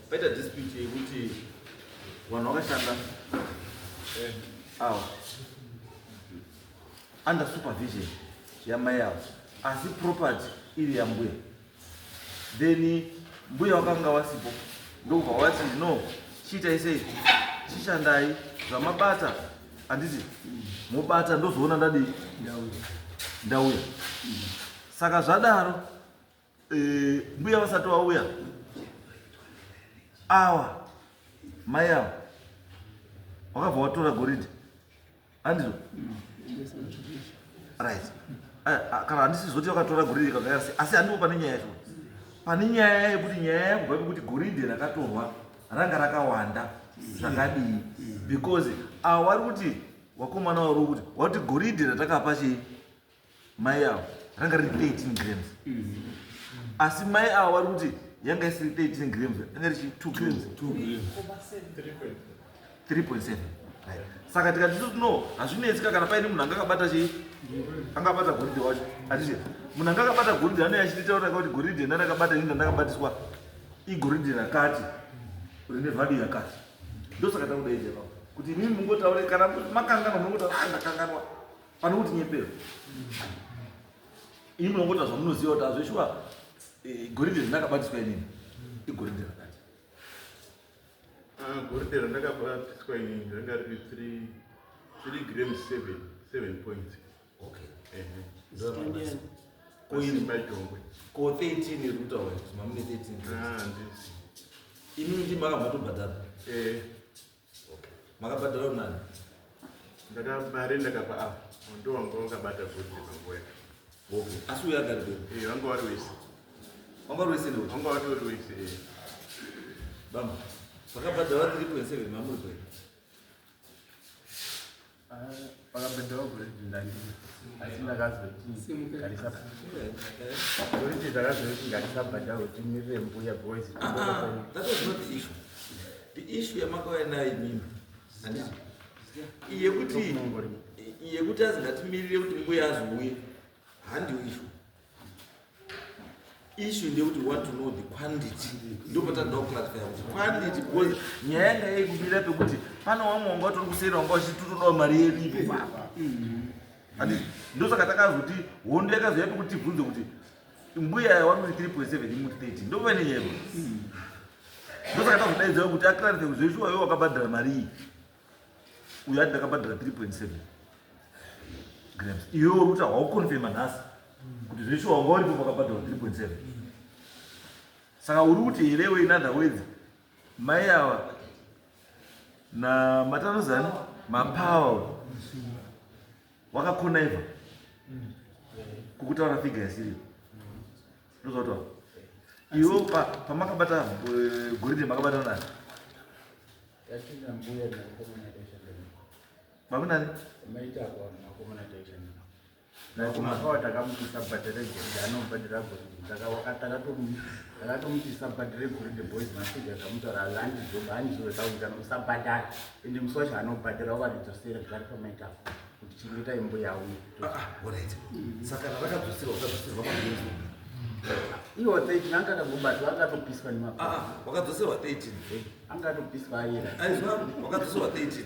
Paita dispute yekuti vanhu vakashanda awa under supervision yamai avo, asi property iri yambuya. Then mbuya wakanga wasipo, ndokubva wati, "No, chiitai sei, chishandai zvamabata, handiti mobata, ndozoona ndadii, ndauya." Saka zvadaro, mbuya vasati vauya, awa mai ava wakabva watora goridhe, handizvo? Right. Kana handisi zoti vakatora goridhe kakaya sei, asi handipo pane nyaya yacho. Pane nyaya yekuti nyaya yakubva pekuti goridhe rakatorwa ranga rakawanda zvakadii, because ava vari kuti, vakomana vari kuti, wati goridhe ratakapa chii mai avo ranga riri 13 grams, asi mai avo vari kuti yanga isiri 13 grams, yanga richi 2 grams, 3.7. Right. Saka tikati isusu no, hazvinetsika kana paine munhu anga akabata chii, angabata goridhe wacho, hatiti munhu anga akabata goridhe anouya achititaura kuti goridhe ndandakabata ini, ndandakabatiswa igoridhe rakati rine value yakati. Ndosaka takudaidza ipapo kuti imimi mungotaure kana makanganwa, munongotaura, "Ah, ndakanganwa," pane kuti nyepero. Imi munongotaura zvamunoziva kuti azveshuwa goridhe rindakabatiswa inini igoridhe rakati. Ah, goridhe randakabatiswa inini ranga riri 3 grams 7 7 points. Okay. Ehe. Ko ini Simba Jongwe. Ko 13 iri kutaura kuti mamune 13 grams? Ah, handisi. Imimi ndi makambatobhadhara? Eh. Okay. Makabhadhara unani? Ndaka mari ndakapa apa ndo wanga wakabata goridhe panguva yacho. Okay, asi uyo agari kwenu? Eh, vanga vari wese. Wanga uri wese ndeuti? Vanga vatori wese, eh. Bamba, pakabhadharwa 3.7 mamuri kwenu? Pakabhadharwa goridhe ndandiri, asi ndakazoti ngarisa goridhe, ndakazoti ngarisabhadharwe, timirire mbuya because Ah, that was not the issue. The issue yamakauya nayo imimi, handiti yekuti azi ngatimirire kuti mbuya azouye, handiyo issue. Issue ndeyekuti we want to know the quantity. Ndopatanoda kuclarify kuti quantity, because nyaya yanga yaikumira pekuti pane wamwe wanga watori kuseri, wanga wachitotodawo mari yedu ipo papa, handiti? Ndosaka takazoti hondo yakazoya pekuti tibvunze kuti mbuya wari kuti 3.7, imuti 30, ndopaine nyaya ipo. Ndosaka tazodaidzawo kuti aclarify kuti zveshuwa iwe wakabhadhara mari iyi. Uyo ati ndakabhadhara 3.7 grams, iwe uri kuti hauconfirma nhasi kuti zveshuwa wanga uripo pakabhadharwa 3.7. Saka uri kuti herewe, in other words, mai ava namatanozani mapawa wakakonaiva kukutaura figure yasiriyo. Ndozvautaura iwe pamakabata goridhe, makabata nani? Tatina mbuya nevakomana taishanda navo. Makunani? Maita ako vakomana taishanda navo. Makawa takamuti sabhadhare goridhe, anobhadhara goridhe. Takatomuti sabhadhare goridhe, boys mafigures amutaura handizoba, handizotakuti usabhadhara, ende musi wacho anobhadhara wakatidzosera zvari pamaitako kuti chengetai mbuya auye. Alright, saka kana rakadzoserwa, wakadzoserwa magrams? Iwo 13 anga akangobatwa, akatopiswa nemapa. Ah, wakadzoserwa 13? Anga atopiswa ayera. Aizwa, wakadzoserwa 13,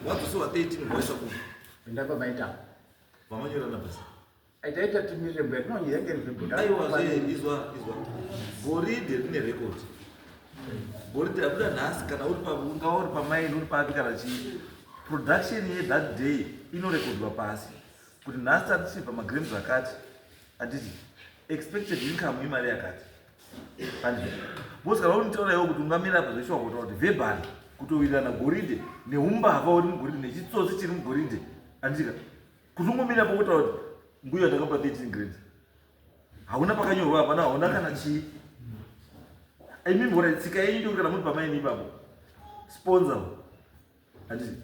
wadzoserwa 13, waisa kupi? Enda pamaitako. Vamanyorana basa. Aitaita timirire mbuya, tinonye yange iri. Aiwa zve, izwa, izwa, goridhe rine record. Goridhe rabuda nhasi, kana uri ungava uri pamaini, uri papi, kana chii, production yethat day inorekodwa pasi kuti nhasi tatichibva magrams akati, handiti? Expected income imari yakati, handiti? Because kana unitaura iwo kuti ungamira apa zveshuwa kutaura kuti verbally kutowirirana goridhe neumbavha uri mugoridhe nechitsotsi chiri mugoridhe, handitika? Kuti ungomira po kutaura kuti mbuya ndakapa 13 grams, hauna pakanyorwa, hapana, hauna kana chii. Imi mhora tsika yenyu ndekuti kana muri pamaini ipapo, sponsor, handiti?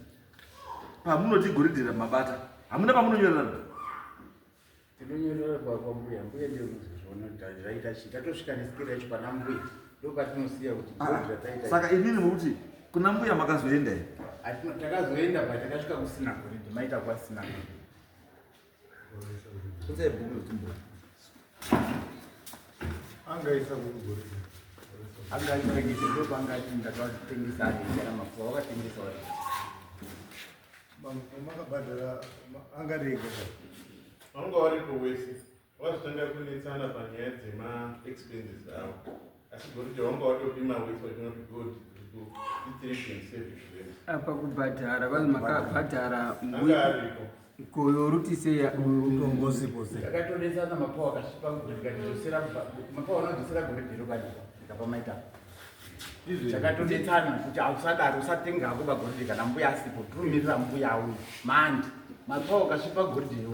Pamunoti goridhe ramabata, hamuna pamunonyorerana? Tinonyorera kwambuya, mbuya ndiyo kuzozviona kuti zvaita chii. Tatosvika nesikero yacho pana mbuya, ndopatinosiya kuti goridhe rataita. Saka inini mukuti kuna mbuya makazoenda here? Takazoenda pa takasvika kusina goridhe, maita kwasina goridhe. Kunzai bhuku rekuti mbuya angaisa kugoridhe. Anga achitengesa ndopanga ati ndakatengesa ari kana mafuwa wakatengesa wari. Makabhadhara angarega. Vanga varipo wese. Vazotanga kunetsana panyaya dzema-expenses avo. Asi goridhe vanga watopima wese vachinoti gold iripo i3.7 grams. Apa kubhadhara vanhu makabhadhara Anga aripo. Goyo ruti sei Utongosipo sei. Takatonetsana mapawa akasvipa ndikatidzosera mapawa anodzosera goridhe rokadi ndikapa maita. Takatonetsana kuti hausadaro usatenga hako pagoridhe kana mbuya asipo turumirira mbuya auye mandi mapawa akasvipa goridhe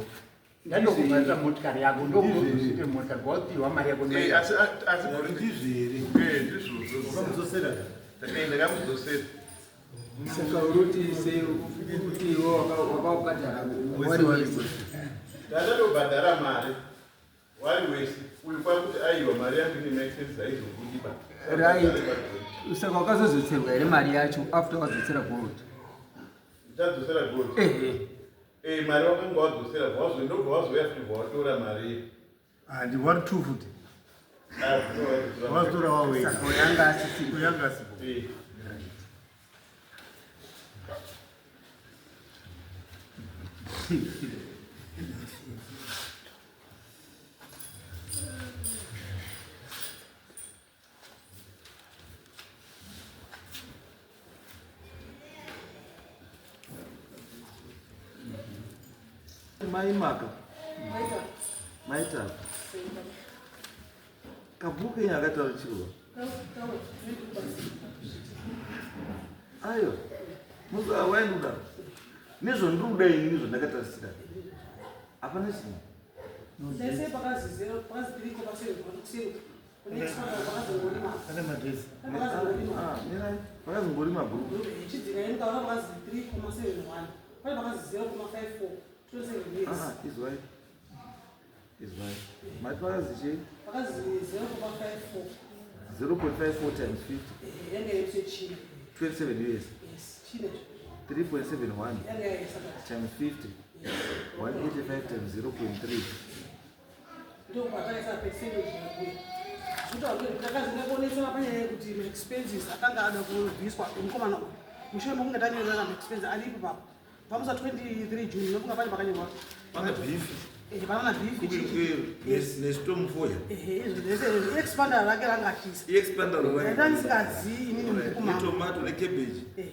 ndatokubharira motikari yako ndokuzosvipe motikari kwawapiwa mari yako Eh, asi asi goridhe Ndizvo here? eh ndizvozvo. Wakamudzosera? Ndakamudzosera. Saka uruti sei kuti iwe wakabhadhara wari wese? Ndatobhadhara mari wari wese uyu kwakuti aiwa mari yangu ine maexpenses aizobudiba. Right. Saka wakazozotserwa here mari yacho after wadzosera gold? Ndichadzosera gold. Ehe. Eh, mari wakanga wadzosera wazo ndobva wazouya futi watora mari. Handi wari two futi. Ah, ndobva Wazotora wawega. Saka yanga asisiri. Uyanga asipo. Eh. Mai Maka. Maita. Kabhuku kenyu akataura chirwa. Aiwa. Musa wainduda. Nezvo ndiri kuda ini nezvo ndakatarisira. Hapana chinhu. Sese pakazi 0, pakazi 3 koma 7, kune expander pakazongorima. Ane madresi. Pakazongorima. Ah, mirai. Pakazongorima bhuku. Chidzika yenu kaona pakazi 3.71. Pane pakazi 0.54, 27 years. Ah, izwai. Izwai. Mati pakazi chii? Pakazi 0.54. 0.54 times 50. Yange yese chine. 27 US. Yes, chine. 3.71 Yange yese times 50. 185 times 0.3. Ndio patakaisa percentage yakuya. Zvinotaura kuti panyaya yekuti maexpenses akanga ada kubviswa mukomana uyu. Mushure mekunge tanyorera maexpenses aripo papo. Pamusa 23 June nokunga pane pakanyorwa. Pane beef. Eh, pana beef. Nestorm foil. Ehe, izvo zvese expander rake ranga achisa. Expander Ndanga ndisingazivi inini mubhuku mangu. Netomato necabbage. Eh.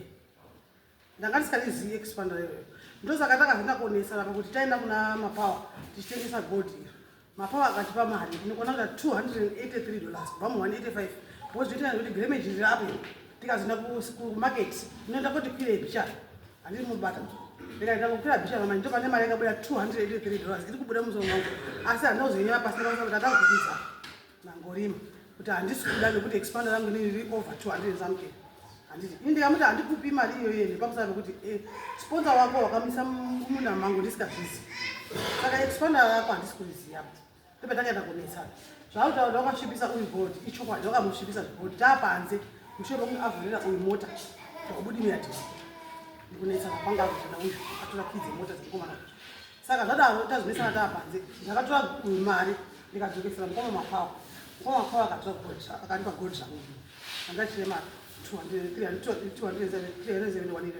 Ndanga ndisingarizivi expander iyoyo. Ndosaka takazoenda kuonesana pakuti taenda kuna Mapower tichitengesa gold iri. Mapower akatipa mari ndinokuona kuti $283 kubva mu185 because zvinoita kuti grammage riri apo tikazoenda kumarket inoenda kuti kwire bicha handiri mubata ndikaenda kukwira bicha mama ndo pane mari yakabuda $283 iri kubuda musoro mangu asi handina kuzoinyora pasi ndakaona kuti ndakakupisa nangorima kuti handisi kuda nekuti expander rangu inini riri over 200 something handiti ini ndikamuti handikupi mari iyoyo nepamusana pekuti sponsor wako wakamisa munda mangu ndisikazvizi saka expander rako handisi kuriziva ndopetakaenda kunetsana zvautaura wakasvipisa uyu gold ichokwadi wakamusvipisa zvigold taapanze mushure mekunge avhurira uyu mota ndakubudi muyadhi ndikunetsana kwanga akutoda uyu atora kii dzemota dzemukomana saka zvadaro tazonetsana taapanze ndakatora uyu mari ndikadzokesera mukoma Mapawa. Mukoma Mapawa akatora gold akandipa gold zvangu andachirema 271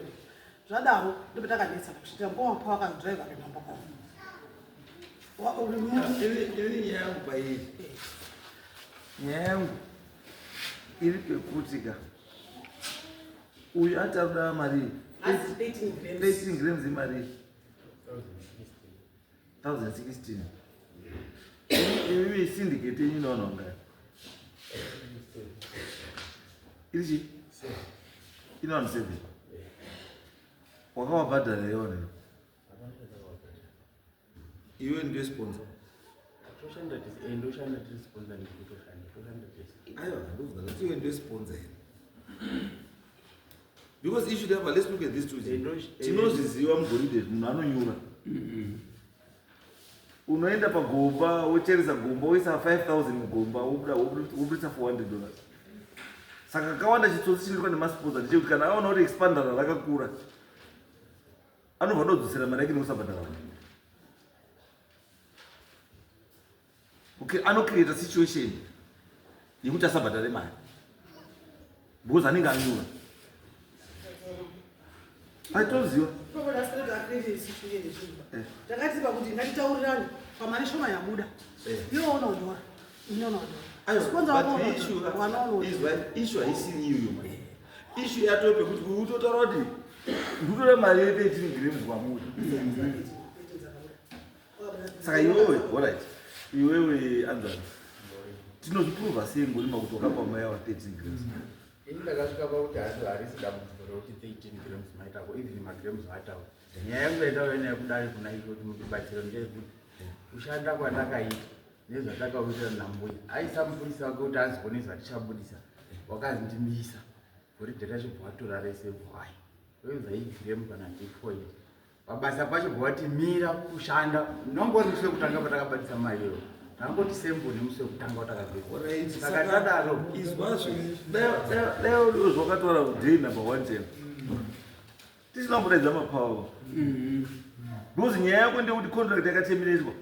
zvadaro ndopetakanetsana kusvikira mukoma Mapawa akadhiraivha akaenda kumba kwavo. Ini nyaya yangu pairi. Nyaya yangu iri pekuti ka uyu ati ari kuda mari Asi 13 grams. 13 grams imari 1016. Imi syndicate yenyu inowana ungani? Iri chii? Inowana 7. Wakawabhadhara here wanhu? Iwe ndiwe sponsor. Toshanda tese, ndoshanda tiri sponsor ndikutoshanda, toshanda tese. Aiwa, ndobvunza kuti iwe ndiwe sponsor here? Because issue therefore, let's look at these two. Tinozviziva mugoridhe munhu anonyura. Unoenda pagomba wocheresa gomba woisa 5000 mugomba wobuda wobudisa $400. Saka kakawanda chitsotsi chinoitwa nemasponsor ndechekuti kana aona kuti expander rakakura anobva adodzosera mari yake nekusabhadhara vanhu. Okay, anocreata situation yekuti asabhadhare mari. Because anenge anyura. Aitoziva. Takati pakuti ngatitaurirane pamari shoma yabuda. Iwe unotora. Ini unotora. Sponsor wako unotora. Wana unotora. Issue haisiri iyoyo manje. Issue yatove pekuti utotaura kuti ndikutora mari ye 13 grams kwamuri. Saka iwewe, alright. Iwewe anzani. Tinozviprova sei ngorima kuti wakapa mai ava 13 grams? Ini ndakasvika pakuti hasi harisi dambudziko rekuti 13 grams maitako, even magrams ataura. Nyaya yangu yataura ina yekudai kuna iko kuti mundibatsire ndeyekuti kushanda kwandakaita nezvatakawirirana nambuya aisa mupurisa wake kuti azione zvatichabudisa, wakazi ndimisa goridhe racho bvawatora rese bwai toenza igrem kana ndipoint pabasa pacho bvawati mira kushanda nongori musi wekutanga patakabatisa mari iyoyo tangoti sembo nemusi wekutanga watakapedza saka tadaro izwazve dai zvakataura day number 1 chena tisina kudaidza mapawa because nyaya yako ndeyekuti contract yakatemererwa.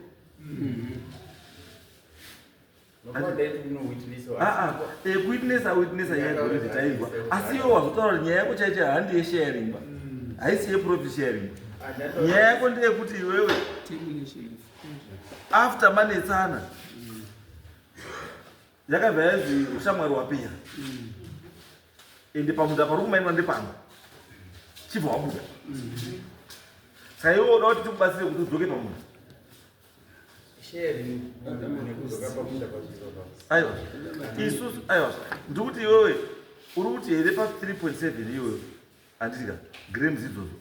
Kuwitnessa witnessa nyaya yegoridhe tainzwa, asi iwe wazotaura kuti nyaya yako chaicho handi yesharing ba, haisi yeprofit sharing. Nyaya yako ndeyekuti iwewe after manetsana yakabva yanzi ushamwari wapera, ende pamunda pari kumainwa ndepano, chibva wabuda. Saka iwe uda kuti tikubatsire kuti udzoke pamunda. Aiwa, isusu, aiwa, ndikuti iwewe uri kuti here pa 3.7 iwewe handitika grams idzodzo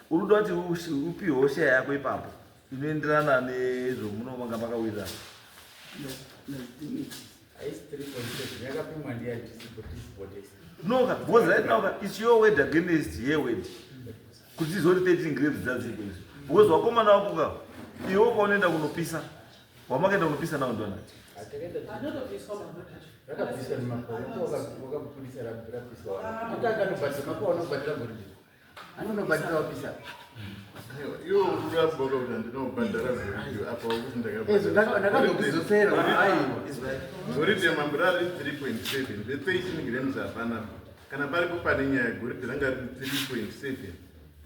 uri kuda kuti upiwewo share yako ipapo inoenderana nezvomunovanga makawirirana. Haisi 3.7 yakapimwa ndiyatisipo. No ka, because right now ka, it's your word against her word kuti izoti 13 grams dzadziko izvo, because wakomana wako ka, iwe paunoenda kunopisa wamakaenda kunopisa nawo ndona. Rakabviswa nemakore, wakabudisa rabviswa akanobhadhira mako anobhadhira goridhe anonobhadhira wapisa. Iwe urikuramboka kuti handinobhadhara goridhe apa wakuti Ezvo ndakazokudzosera kuti aiwa. Goridhe mambo rari 3.7, re13 grams hapana. Kana paripo pane nyaya, goridhe ranga riri 3.7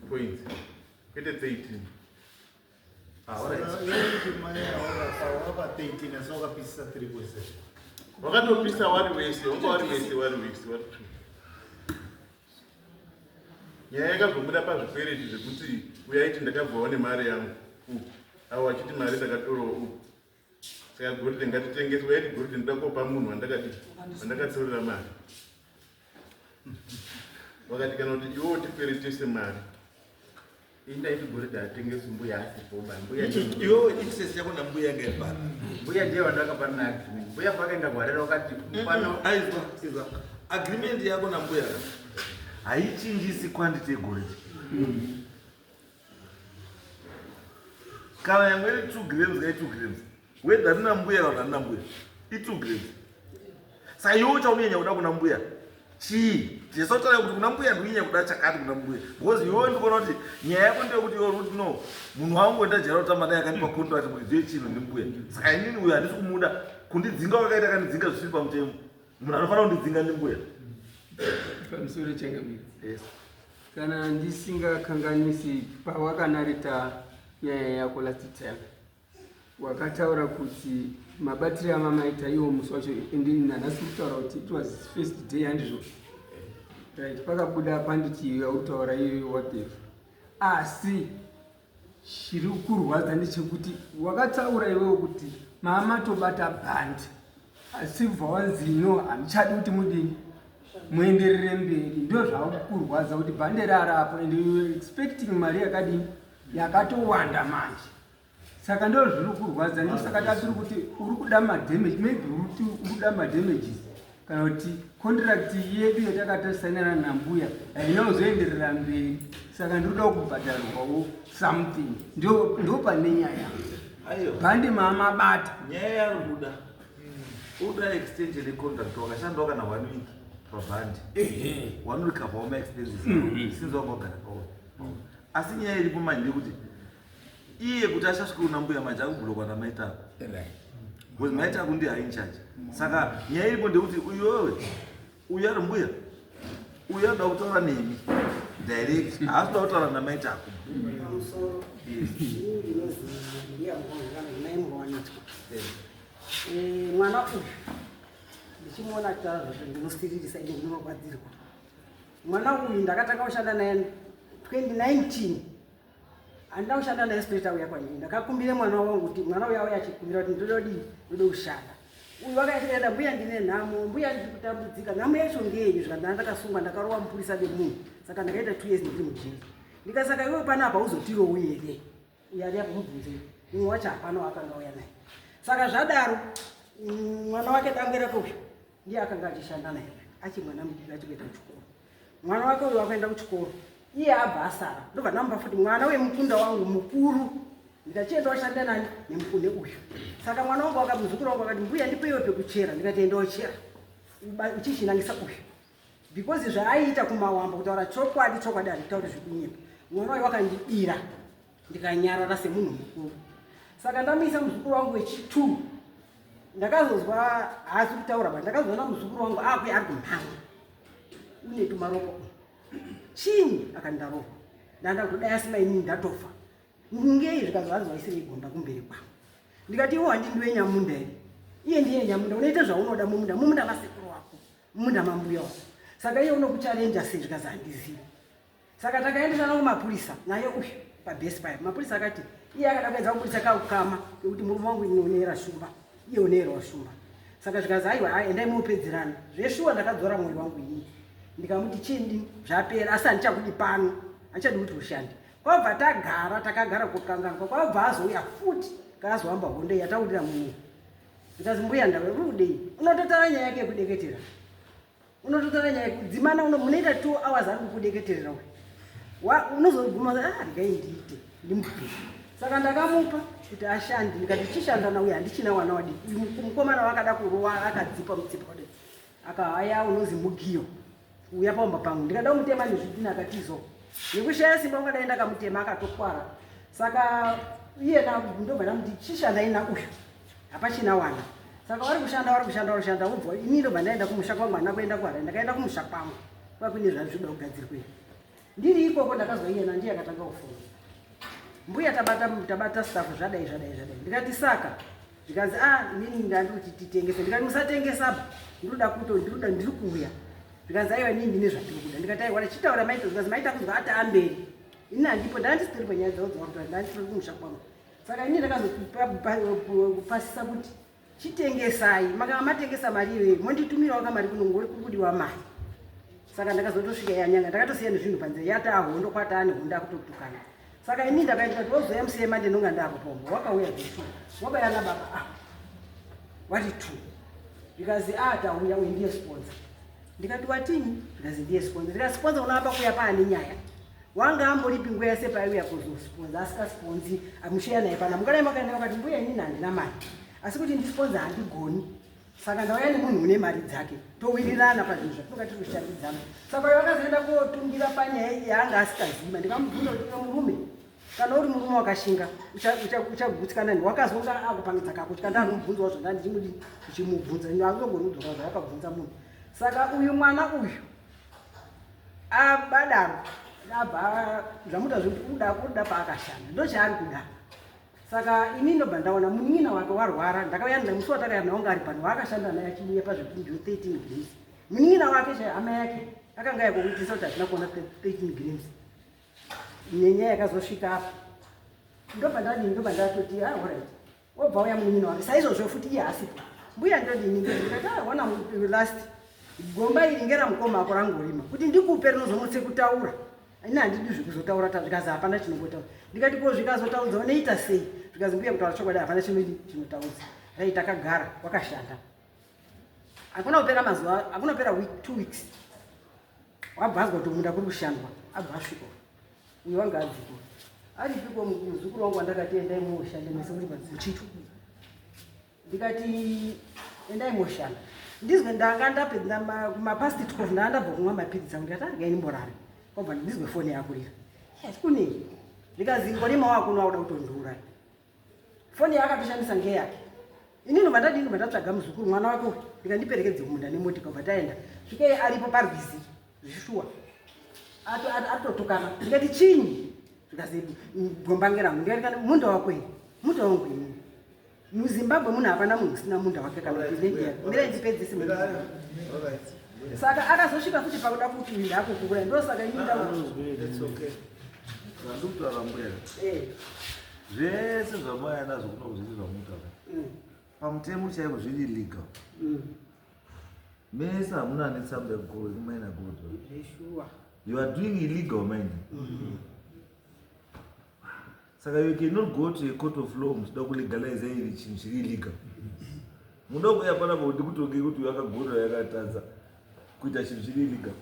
points, kwete 13. Kuti mai waka 13 asi wakapisisa 3.7. Wakatopisa wari wese, wanga wari wese, wari wese, wari two. Nyaya yakazobuda pazvikwereti zvekuti uyaiti ndakabvawo nemari yangu uku, avo achiti mari ndakatorawo uku, saka goridhe ngatitengese. Uyaiti goridhe ndoda kopa munhu wandakadi wandakatorera mari, wakati kana kuti iwewo tikweretese mari. Ini ndaiti goridhe hatengesi mbuya asipo ba mbuya. Iwewe interest yako nambuya yanga iri pari? Mbuya ndiye wandakapana naagreement. Mbuya pakaenda kuharera wakati pano. Aizwa, izwa, agreement yako nambuya haichinjisi quantity yegoridhe. Kana yange iri 2 grams kai 2 grams, whether rina mbuya kana rina mbuya, i2 grams. Saka iwe chaunonyanya kuda kuna mbuya chii? Tisautaura kuti kuna mbuya ndikunyanya kuda chakati kuna mbuya, because iwewe ndikuona kuti nyaya yako ndeyekuti iwe uri kuti no, munhu wangu wendajara kutamba naye akandipa contract muridzi wechinhu ndimbuya, saka inini uyo handisi kumuda. Kundidzinga wakaita kandidzinga zvisiri pamutemo. Munhu anofanira kundidzinga ndimbuya. Pamusoro, changamire. Yes. Kana ndisingakanganisi, pawakanareta nyaya yako last time wakataura kuti mabatiro amamaita iwo musi wacho, ende nanhasi kutaura kuti it was first day, handizvo? Right, pakabuda panditi yautaura iyoyo whatever, asi chiri kurwadza ndechekuti wakataura iwewo kuti mamatobata bhandi, asi bva wanzi no, hamuchadi kuti mudini muenderere mberi. Ndo zvakurwadza kuti bhande rarapo and you were expecting mari yakadini, yakatowanda manje. Saka ndo zviri kurwadza. Ndosaka tatiri kuti uri kuda madamage, maybe uri kuti uri kuda madamages kana kuti contract yedu yatakatosainana nambuya haina kuzoenderera mberi, saka ndiri kuda kubhadharwawo something. Ndo pane nyaya. Aiwa. Bhandi maamabata. Nyaya yaari kuda, uda extension yecontract. Wakashandawo kana one week pabhandi, wanorecoverwo maexpenses since wanga wagara pawo. Asi nyaya iripo manje ndekuti iye kuti achasvike kuna mbuya manje akublockwa namaitako, because maitako ndiye in charge. Saka nyaya iripo ndekuti uyowe uyu ari mbuya. Uyo anoda kutaura nemi direct, haasi kuda kutaura namaitako. Pamusoro, ini ndinozi Mbuya Muhonga, mai Muhwanitwa. Mwana uyu ndichimuona achitaura zvazvo ndinosiririsa ende ndinorwadzirwa. Mwana uyu ndakatanga kushanda naye 2019. Handina kushanda naye straight auya kwandiri. Ndakakumbira mwana wangu kuti mwana uyu auya achikumbira kuti ndoda kudii, ndoda kushanda. Uyu wakaenda, mbuya ndine nhamo, mbuya ndiri kutambudzika. Nhamo yacho ngeyenyu? Zvikanzi ndakasungwa, ndakarowa mupurisa vemunhu, saka ndakaita 2 years ndiri mujeri. Ndikasaka iwe panapa uzotirowo here? Uyu ari apo mubvunzei, mumwe wacho hapana waakanga auya naye. Saka zvadaro, mwana wake dangwe rake uyu ndiye akanga achishanda naye achi mwana mudiki achikuenda kuchikoro. Mwana wake uyu wakaenda kuchikoro, iye abva asara. Ndobva ndamupa futi mwana wemukunda wangu mukuru, ndikachienda washanda nani nemukune uyu. Saka mwana wangu muzukuru wangu akati, mbuya ndipeiwe pekuchera. Ndikati enda ochera uchichinangisa uyu, because zvaaiita kumawambo, kutaura chokwadi, chokwadi handitauri zvekunyepa. Mwana uyu wakandibira, ndikanyarara semunhu mukuru. Saka ndamuisa muzukuru wangu wechi2, ndakazozwa haasi kutaura ba, ndakazoona muzukuru wangu akuya ari kumhanya, une tumaroko chinyi. Akandarohwa, ndanda kutodai asima inini ndatofa ngei. Zvikanzi hanzi waisirei gomba kumberi kwangu. Ndikati iwo handindiwe nyamunda here? Iye ndiye nyamunda, unoita zvaunoda mumunda, mumunda masekuru wako, mumunda mambuya wako. Saka iye unokuchalenja sei? Zvikanzi handizivi. Saka takaendesana kumapurisa naye uyu pabhesi paya. Mapurisa akati iye akada kuedza kubudisa kaukama kekuti murume wangu inonera shumba, iye unoerawo shumba. Saka zvikanzi aiwa, endai munopedzerana zveshuwa. Ndakadzora mwoyo wangu inini, ndikamuti chindi zvapera, asi handichakudi pano, handichadi kuti ushande. Kwabva tagara, takagara kukanganwa. Kwabva azouya futi kaazohamba hondo yataurira munhu. Ndikazi mbuya ndawe uri kudei? Unototaura nyaya yake yekudeketera, unototaura nyaya yekudzimana, munoita 2 hours ari kukudeketerera uyu. Unozoguma ah, regai ndiite ndimupe. Saka ndakamupa kuti ashande, ndikati chishanda nauyu, handichina wana wadiki. Uyu mukomana wakada kurowa, akadzipa mutsipa kudai, akahaya unozi mugiyo uya paumba pangu. Ndikada kumutema nezvidhina, akatizo nekushaya simba ungadai ndakamutema akatokwara. Saka iyena ndobva ndamuti chishandai nauyu, hapachina wana. Saka vari kushanda, vari kushanda, vari kushanda. Ubva ini ndobva ndaenda kumusha kwangu, handina kuenda kuHarare, ndakaenda kumusha kwangu kwakuine zvazvinoda kugadzirwa. Ndiri ikoko ndakazwa iyena ndiye akatanga kufuna, mbuya tabata, tabata staff, zvadai zvadai zvadai. Ndikati saka? Zvikanzi a inini ndandi kuti titengese. Ndikati musatengesaba, ndinoda kuto ndinoda, ndiri kuuya. Zvikanzi aiwa, inini ndine zvandiri kuda. Ndikati aiwa, chitaura maita. Zvikanzi maita kuzwa ati amberi, ini handipo, ndandisitori panyaya dzavo dzavari, ndandisitori kumusha kwangu. Saka ini ndakazopasisa kuti chitengesai, makanga matengesa mari iyoyo monditumirawo kamari kunongori kuri kudiwa mari. Saka ndakazotosvika yanyanga, ndakatosiya nezvinhu panze, yataa hondo, kwataa nehondo, akutotukana. Saka ini ndakaita kuti wozoya musiye mande, ndonga ndapo pombo. Wakauya zvesu, wabaya nababa ah wati two. Ndikazi a tauya, uyu ndiye sponsor. Ndikati watini? Ndikazi ndiye sponsor. Ndikati sponsor unoamba kuya paane nyaya, wanga amboripi nguva yese paiuya kuzosponza asikasponzi? Amusheya naye pana mungadai makaenda. Vakati mbuya inini handina mari, asi kuti ndisponza handigoni. Saka ndauya nemunhu une mari dzake, towirirana pazvinhu zvatinonga tiri kushandidzana. Saka uyo akazoenda kotungira panyaya yaanga asikaziva. Ndikamubvunza kuti iwe murume, kana uri murume wakashinga uchagutsikana ni wakazonga akupangidza kakutya. Ndakumubvunzawo zvanda ndichimudi ndichimubvunza, akuzogoni kudzoka zvawakabvunza munhu. Saka uyu mwana uyu abadaro abva zvamuta zvekuti uda kuda paakashanda, ndochaari kuda. Saka ini ndobva ndaona munin'ina wake warwara. Ndakauya musi watakauya naye, wanga ari pano waakashanda naye achiuya pazvipinjo 13 grams. Munin'ina wake chai hama yake akanga yakuitisa kuti hatina kuona 13 grams nenyaya yakazosvika apa. Ndobva ndadini? Ndobva ndatoti ah, alright. Wobva uya munin'ina wake saizvozvo futi, iye asipo. Mbuya ndodini? Ndikati ah, ona last gomba iri ngeramukoma ako rangorima, kuti ndikupe rinozomutse kutaura. Ini handidi zvekuzotaura ta. Zvikazi hapana chinongotaura. Ndikati ko zvikazotaudza unoita sei? Zvikazi mbuya kutaura chokwadi hapana chinodi chinotaudza. Rai takagara, wakashanda, hakuna kupera mazuva, hakuna kupera week, 2 weeks, wabva azwa kuti munda kuri kushandwa. Abva asvika uyu wanga adziko aripiko muzukuru wangu wandakati endai mushande mese muri muchitu. Ndikati endai moshanda. Ndizwe ndanga ndapedza kumapast 12, ndanga ndabva kumwa mapiritsi angu. Ndikati arigai ndimborare. Kwabva ndizwe foni yakurira. Yes, kunei? Ndikazi ngorima wakuno wakuda kutondiuraya. Foni yaakatoshandisa ngeyake. Inini ndobva ndadini? Ndobva ndatsvaga muzukuru mwana wake uyu, ndikandiperekedze kumunda nemotika. Bva taenda, svikei aripo parwizi. Zvishuwa atotukana. Ndikati chinyi? Zvikazi gomba ngerangu. Ndikati kana munda wako here? Munda wangu inini. MuZimbabwe munhu hapana munhu usina munda wake kana kuti land yake. Mirai ndipedzise munhu. Saka akazosvika futi pakuda kuti uyu ndakukukura ndosaka ini nda It's okay. Zvandikutaura mbuya. Eh. Zvese zvamauya nazvo kuno zvese zvamutaura. Pamutemo chaiko zviri illegal. Mese hamuna ane tsamba yekumaina gold. Zveshuwa. You are doing illegal mining. Saka you cannot go to a court of law muchida kulegalize iri chinhu chiri illegal. Munoda kuuya panapa kuti ndikutonge kuti uyu akagona yakatadza kuita chinhu chiri illegal.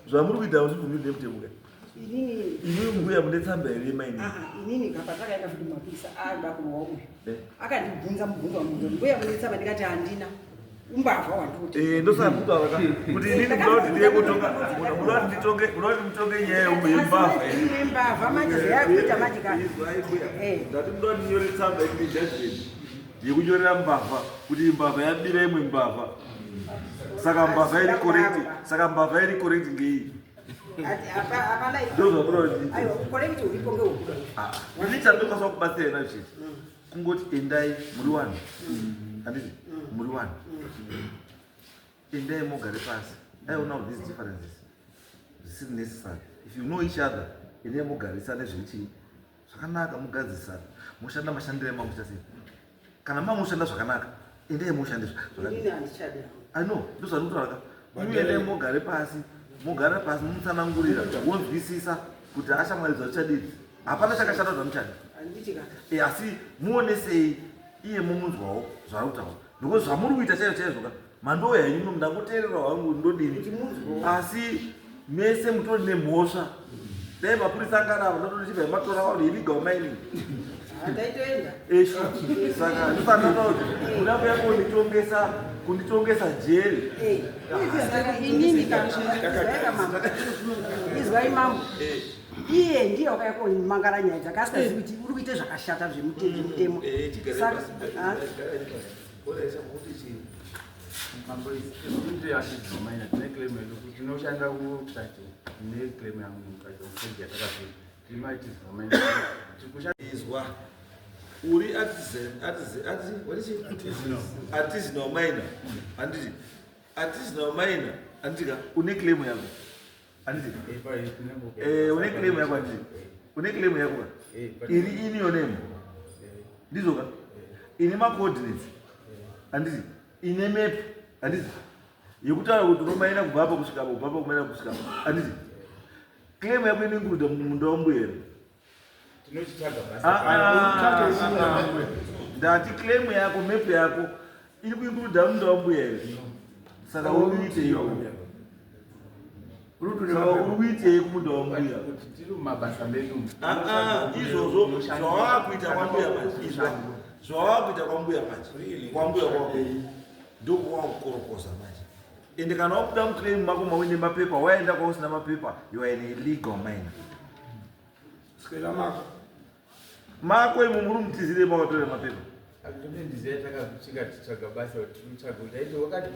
Zvamuri kuita hamuzvibvumirwi nemutemo ka. Inini Imwi mbuya mune tsamba here yemining? Ah, inini kapa takaenda futi mumapurisa aida kurowa uyu. Eh. Akandibvunza mubvunzo wamubvunza mbuya mune tsamba ndikati handina. Umbavha wandikuti. Eh, ndosaka kutaura ka kuti inini munoda kuti ndiye kutonga munoda kuti nditonge munoda kuti mutonge nyaya yembavha here? Ine mbavha manje zvayakuita manje ka. Izwai mbuya. Eh. Ndati munoda kuti ndinyore tsamba yekuti judgment yekunyorera mbavha kuti mbavha yabira imwe mbavha. Saka mbavha iri correct, saka mbavha iri correct ngeiyi. Hapana. Ndozvamunoda kuti ndiite. Aiwa, correct uripo ngeukuda. Ah, ini chandokwanisa kubatsira nacho chete kungoti endai muri wani handiti muri wani endai mugare pasi aiona these differences zvisiri necessary. If you know each other, endai mugarisane zvechii zvakanaka, mugadzisana, moshanda mashandiro emamuita sei. Kana mamushanda zvakanaka, endai mushande zvakanaka. Inini handichadi. I know, ndozvandikutaura ka. Muende mugare pasi, mugare pasi, mumutsanangurira, wonzwisisa kuti ashamwari zvamuchadidzi hapana chakashata zvamuchadi. Handiti ka. E, asi muonesei iye mumunzwawo zvaari kutaura, nokuti zvamuri kuita chaizvo chaizvo ka mandouya henyu muno ndangoteerera hangu ndodini, Kuti munzwewo. asi mese mutori nemhosva. Dai mapurisa angarava ndotochibva matora vanhu illegal mining. Handaitoenda. Eshu saka ndosaka kuti kuda kuya kunditongesa jeri. Eh. Saka inini ka izwai ka mambo. Izwai mambo. Iye ndiye wakauya komangara nyaya dzake asikazivi kuti uri kuite zvakashata zvemutemo. Saka ah, Mambo, isusu atidzomanya tine claim yedu kuti tinoshanda kutrust neclaim yangu mukati yatakapinda timaitizomanya tikushanda. Izwa, uri artisan, artisan, artisan, what is it? Artisanal miner, handiti? Artisanal miner, handiti ka? Une claim yako, handiti? Eh, une claim yako, handiti? Une claim yako ka iri in your name, ndizvo ka? Ine macoordinates, handiti? Ine map, handiti? Yekutaura kuti unomaina kubva apa kusvika apa, kubva apa kumaina kusvika apa, handiti? Claim yako inoincluda munda wambuya here? Tinochitsvaga. Ah, ah, ah, ndati claim yako, map yako iri kuincluda munda wambuya here? Saka uri kuitei? Saka uri kuitei kumunda wambuya? Kuti tiri mumabasa medu. Ah, ah, izvozvo zvawaakuita kwambuya manje, izva zvawaakuita kwambuya manje, kwambuya kwako ndokuwakukorokoza manje. Ende kana wabuda muclaim mako mauine mapepa, waenda kwausina mapepa, you are an illegal miner. Swela mako. Mako imo muri mutizire makatora mapepa. Ndiziva takasvika titsvaga basa kuti tinotsvaga kuti aiti wakati.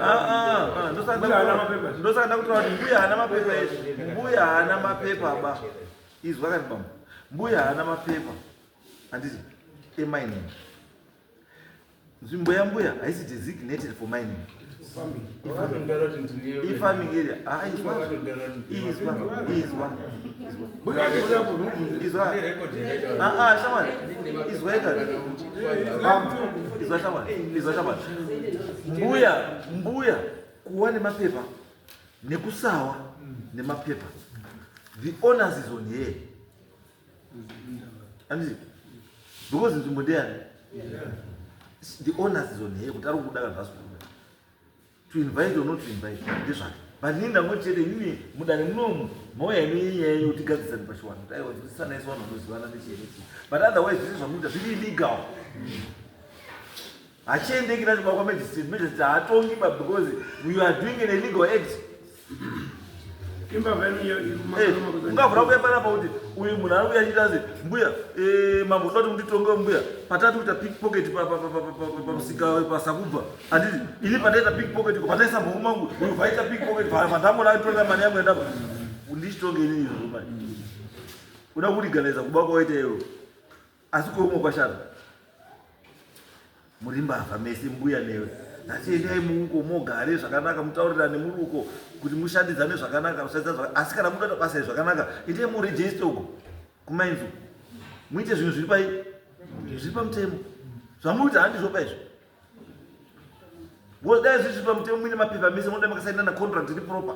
Ah, ah, ah, ndosaka ndakutaura kuti mbuya haana mapepa ese. Mbuya haana mapepa ba. Izwa kati bambo, mbuya haana mapepa, handiti, emining. Nzvimbo yambuya haisi designated for mining, ifarming area. Ah, izwa, izwa, izwa, izwa. Ah, ah, shamwari, izwa ikati. Izwa shamwari, izwa shamwari. Mbuya, mbuya kuwa nemapepa nekusawa nemapepa, the onus is on her, handiti? Because nzvimbo ndeyani? The onus is on her kuti ari kuda kana zvasi kuda, to invite or not to invite ndezvake. But inini ndangoti chete, inini mudare munomu mauya nenyaya yekuti gadzisani pachiwanhu, kuti aiwa, zisisanaiso vanhu vanozivana nechii nechii. But otherwise zvese zvamuita zviri illegal, hachiendeki nacho kwamagistrate. Magistrate haatongi ba because you are doing an illegal act. Eh, ungavhura kuya panapa kuti uyu munhu ari kuya achiita se mbuya eh, mambo unoda kuti munditonge mbuya patati kuita pickpocket pamusika pasakubva handiti ini pandaita pickpocket ko pandaisa mhoko mangu uyu vaita pickpocket pandamona achitonga mari yangu yandapa ndichitonge inini izvozvo manje uda kuriganiza kuba kwawaita iwe asi kweumwe kwashata muri mbavha mese mbuya newe nhasi endai muuko mogare zvakanaka mutaurirane muri uko kuti mushandidzane zvakanaka mushandidzane asi kana munoda basa zvakanaka endai murejeste uko kumainzi uko muite zvinhu zviri pai zviri pamutemo zvamuita handizvo paizvo because dai zviri pamutemo muine mapepa mese munoda makasainana contract iri proper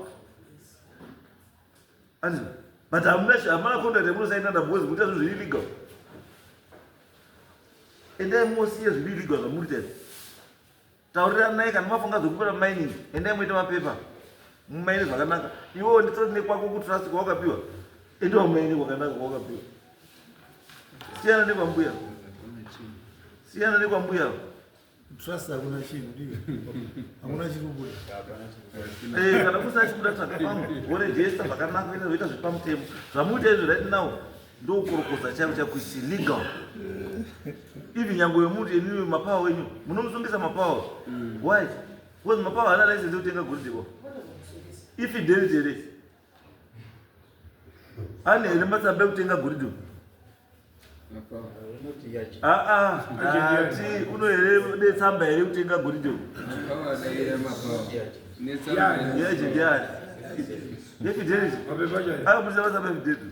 Anzi, but hamuna hamuna contract yamunosainana because muita zvinhu zviri illegal. Endai mosiye zviri illegal zvamuri kuita. Tauriranai kana mafunga zvekupera mining, endai muite mapepa. Mumaine zvakanaka. Iwewo nditori nekwako kutrust kwawakapiwa. Endawo mumaine kwakanaka kwawakapiwa. Siyana nekwambuya. Siyana nekwambuya. Trust hakuna chinhu ndiyo. Hakuna chiri kubuda. Eh, kana kusina chikuda tsvaga pamwe worejesta zvakanaka ine zvoita zviri pamutemo zvamuita izvi right now ndokukorokoza chaiko chaiko is illegal even nyange wemuti inini mapawa wenyu munomusungisa mapawa why because mapawa haana license yekutenga goridhe bo ifidelity here ane here matsamba ekutenga goridhe aa ati uno here netsamba here kutenga goridhe yeagent yaani yefidelity akabudisa matsamba efidelity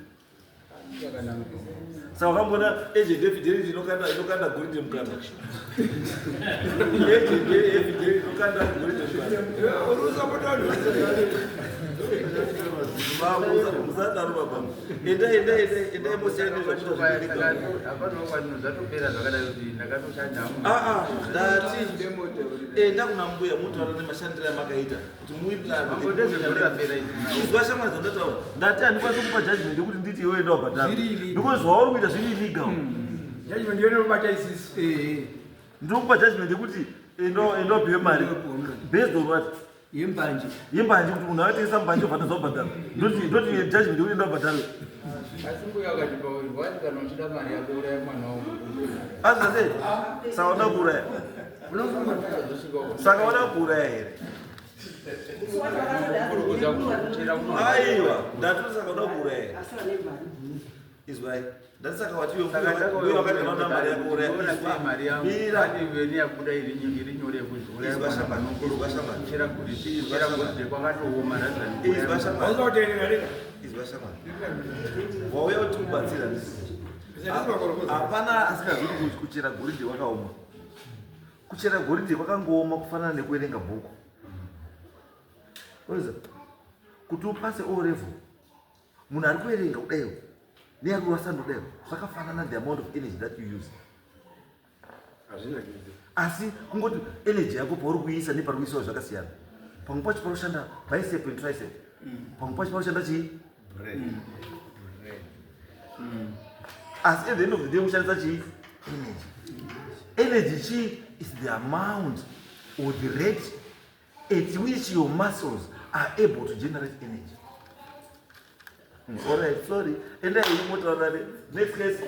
saka wakamboona agent yefidelity inokanda inokanda goridhe mukanda agent yefidelity inokanda goridhe mukanda musadaro baba endai endai endai endai mosiyana nezvamuita ndati enda kuna mbuya mutaura nemashandiro amakaita kuti muiizwa shamwari dzandataura ndati handikwanisi kupa judgment yekuti nditi iwe enda wabhadhara because zvauri kuita zviri illegal Judgment yone ubata isisi. Ndinokupa judgment yekuti enda enda upiwe mari based on what? Yembanje. Yembanje kuti munhu akatengesa mbanje obva atadza kubhadhara. Ndoti ndoti judgment yekuti enda ubhadhare. Asi mbuya akati pauri kana uchida mari yako uraya mwana wangu. Asi sei? Saka unoda kuuraya. Saka unoda kuuraya here? Aiwa, ndati saka unoda kuuraya here? Izwai. Ndati saka wati iwe mbuya wakati vanoda mari yako uraya. Izwa mari yangu. Mira. Iveni yabuda iri nyingi iri nyore yekuti Izwa shamba. Izwa shamba. Chera kuti chera kuti kwakatooma Izwa shamba. Hauzoteerera rega. Izwa shamba. Wauya kuti ubatsira. Hapana asingazivi kuti kuchera goridhe kwakaoma. Kuchera goridhe kwakangooma kufanana nekuverenga bhuku. Unoziva? Kuti upase O level munhu ari kuverenga kudaiwo neari kurasa ndodaiwo zvakafanana the amount of energy that you use asi kungoti energy yako pauri kuiisa nepari kuisiwa zvakasiyana pamwe pacho paroshanda bicep and tricep pamwe pacho paroshanda chii asi at the end of the day kushandisa chii energy energy chii is the amount or the rate at which your muscles are able to generate energy. All right, sorry. And then you move on. Next case.